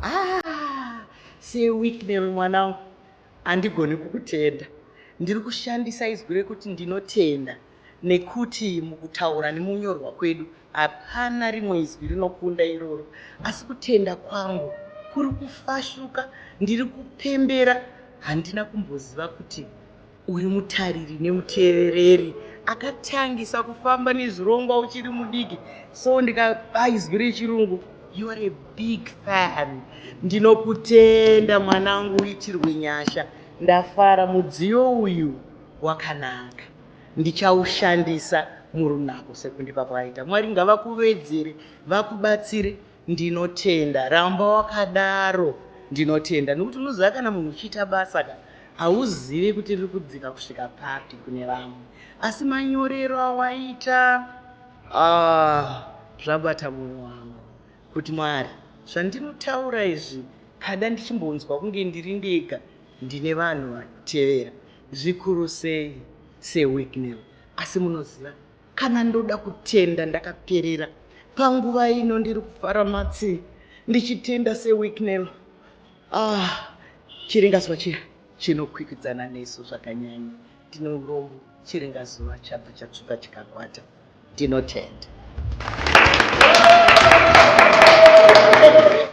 Ah, seWicknell mwanangu, handigoni kukutenda. Ndiri kushandisa izwi rekuti ndinotenda nekuti mukutaura nemunyorwa kwedu hapana rimwe izwi rinokunda iroro. Asi kutenda kwangu kuri kufashuka, ndiri kupembera. Handina kumboziva kuti uri mutariri nemuteereri akatangisa kufamba nezvirongwa uchiri mudiki. So ndikaba izwi rechirungu, you are a big fan. Ndinokutenda mwanangu, uitirwe nyasha. Ndafara, mudziyo uyu wakanaka, ndichaushandisa murunako sekundipa kwaita. Mwari ngavakuvedzere, vakubatsire. Ndinotenda, ramba wakadaro. Ndinotenda nekuti unoziva kana munhu uchiita basa ka, hauzivi kuti riri kudzika kusvika papi kune vamwe, asi manyorero awaita, ah, zvabata mwoyo wangu kuti Mwari, zvandinotaura izvi, kada ndichimbonzwa kunge ndiri ndega, ndine vanhu vanotevera zvikuru sei seWicknell. Asi munoziva kana ndoda kutenda ndakaperera panguva ino, ndiri kufara matsi ndichitenda seWicknell. Ah, chiringazuva chiya chinokwikwidzana nesu zvakanyanya. Ndine urombo, chiringazuva chabva chatsvuka chikakwata. Ndinotenda.